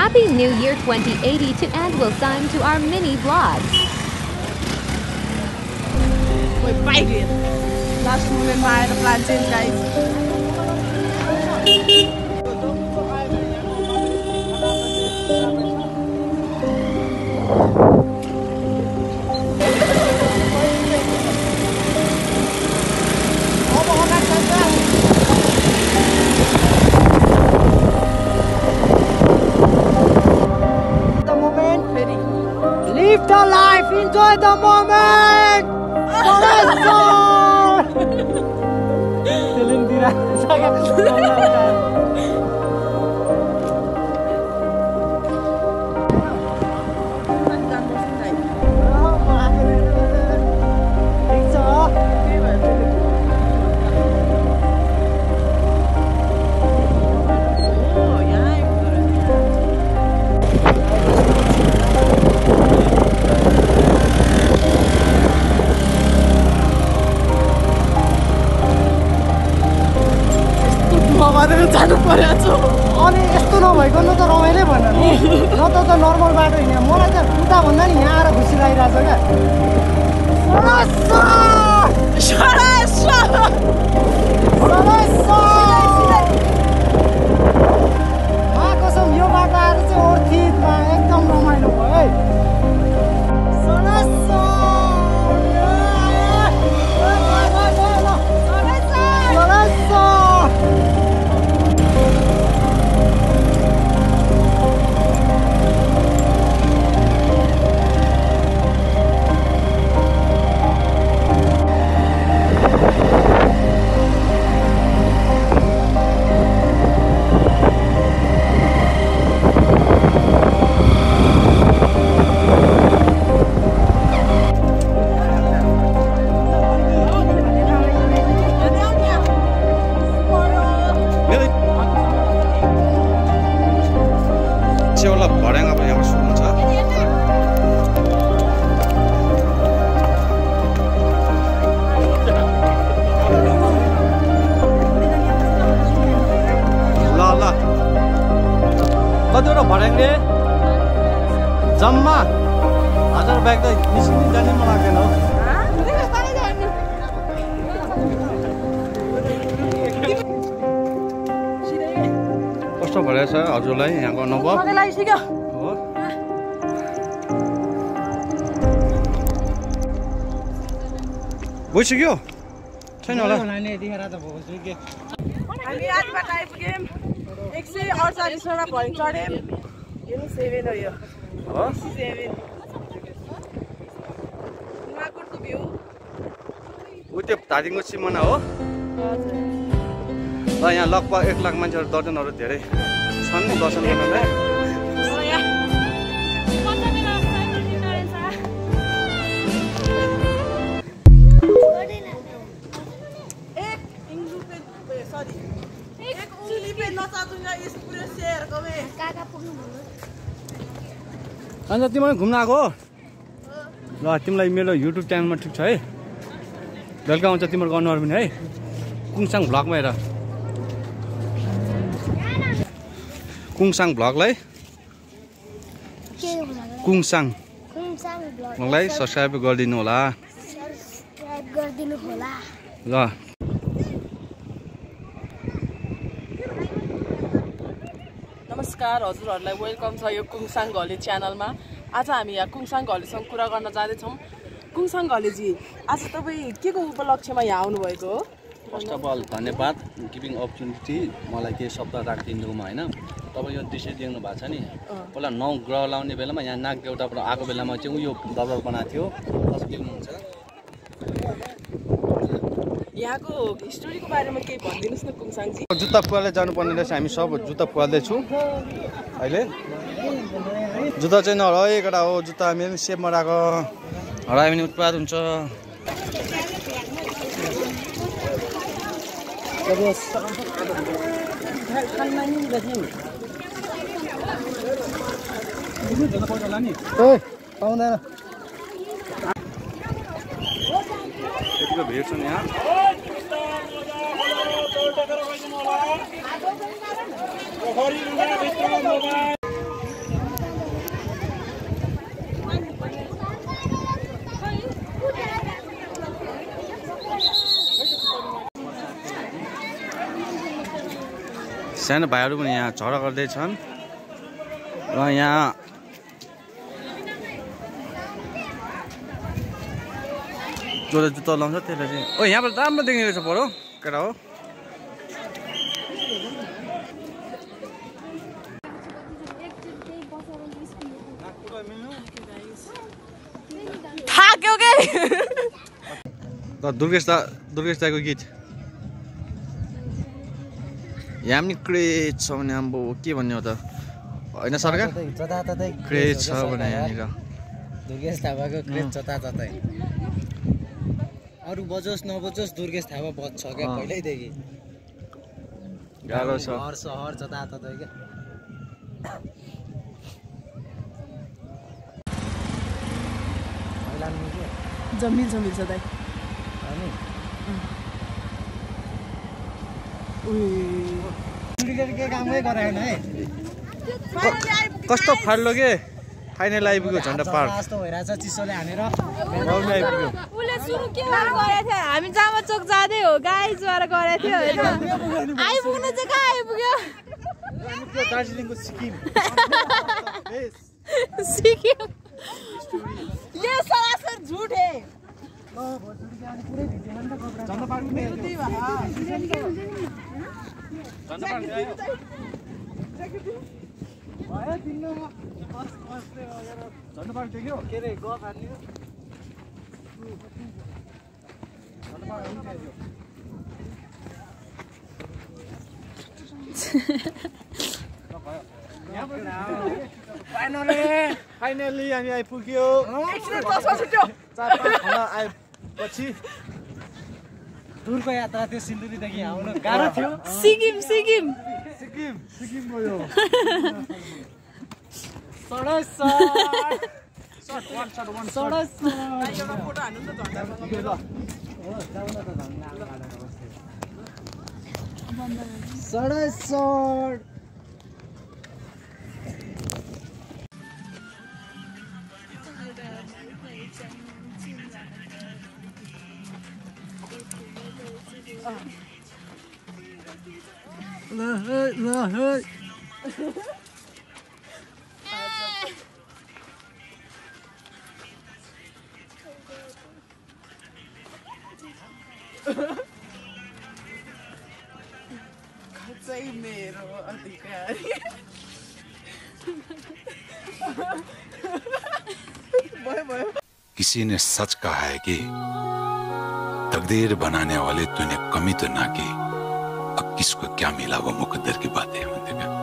Happy New Year 2082 and we'll sign to our mini vlogs. Wait, bite it. Last moment by the plan change, guys. Live the life, enjoy the moment! जानु पर्यो अनि यस्तो नभइकन त रमाइलै भएन नि न त नर्मल बाटो हिँड्यो मलाई त उता भन्दा नि यहाँ आएर खुसी लागिरहेछ क्या कसम यो बाटो आएर चाहिँ ओर्थितमा एकदम रमाइलो भयो है कतिवटा भर्याङले जम्मा 1000 ब्याग त निस्किनु जाने मन लाग्दैन हो कस्तो भइरहेछ हजुरलाई यहाँको अनुभव हो गइसक्यो छैन होला हामी आजबाट आइपुग्यौँ 148 वटा भरि चढ्यौँ यो 7 हो यो हो 7 नुवाकोटको भ्यू उ त्यो धादिङको सिमाना हो हजुर ल यहाँ लगभग 1 लाख मान्छेहरू दर्जनहरू धेरै छन् दर्शन गर्नलाई अन्त तिमीलाई घुम्न आएको हो ल तिमीलाई मेरो युट्युब च्यानलमा ठिक छ है वेलकम हुन्छ तिम्रो अनुहार पनि है कुङसाङ भ्लगमा हेर कुङसाङ भ्लगलाई कुङसाङ भ्लगलाई सब्सक्राइब गरिदिनु होला ल नमस्कार हजुरहरूलाई वेलकम छ यो कुङसाङ घले च्यानलमा आज हामी यहाँ कुङसाङ घलेसँग कुरा गर्न जाँदैछौँ कुङसाङ घलेजी आज तपाईँ के को उपलक्ष्यमा यहाँ आउनुभएको हो फर्स्ट अफ अल धन्यवाद गिभिङ अपर्च्युनिटी मलाई केही शब्द राखिदिनुमा होइन तपाईँ यो दृश्य देख्नु भएको छ नि पहिला 9 ग्रह लाउने बेलामा यहाँ नाग देउताबाट आएको बेलामा चाहिँ यो दरबार बनाएको थियो कसो देख्नुहुन्छ यहाँको हिस्टोरीको बारेमा केही भनिदिनुस् न कुङसाङजी जुत्ता फुवाले जानुपर्ने रहेछ हामी सब जुत्ता फुवाल्दैछु अहिले जुत्ता चाहिँ नहराएको एउटा हो जुत्ता मेरो सेपमा राखेको हरायो भने उत्पाद हुन्छ पाउँदैन यतिको भिड छ यहाँ सानो भाइहरू पनि यहाँ झगडा गर्दैछन् र यहाँ जसले जुत्ता लाउँछ त्यसले चाहिँ ओ यहाँबाट राम्रो देखिने रहेछ परो केटा हो दुर्गेश दाको गीत यहाँ पनि क्रेज छ भने अब के भन्ने हो त होइन सरकार क्रेज छ भने यहाँनिर दुर्गेश थापाको क्रेज जताततै अरू बजोस् नबजोस् दुर्गेश थापा बज्छ क्या पहिल्यैदेखि गाह्रो छ घर सहर जताततै क्या मिल्छ दाइ कामै गराएन है कस्तो फाड्लो के फाइनल आइपुग्यो झन्डा पार जस्तो भइरहेछ चिसोले हानेर आइपुग्यो उसले सुरु के गरेको थियो हामी जामा चोक जाँदै हो गाई जुवाएर गएको थियो आइपुग्नु चाहिँ कहाँ आइपुग्यो दार्जिलिङको सिक्किम सिक्किम ये सरासर झूठ है फाइनली हामी आइपुग्यो 4-5 खना आएपछि दूरको यात्रा थियो सिलगढीदेखि आउनु गाह्रो थियो सिक्किम गयो चाहिँ मेरो अधिकारी किसी ने सच कहा है कि तकदीर बनाने वाले तूने कमी तो ना की, अब किसको क्या मिला वो मुकद्दर की बातें हैं।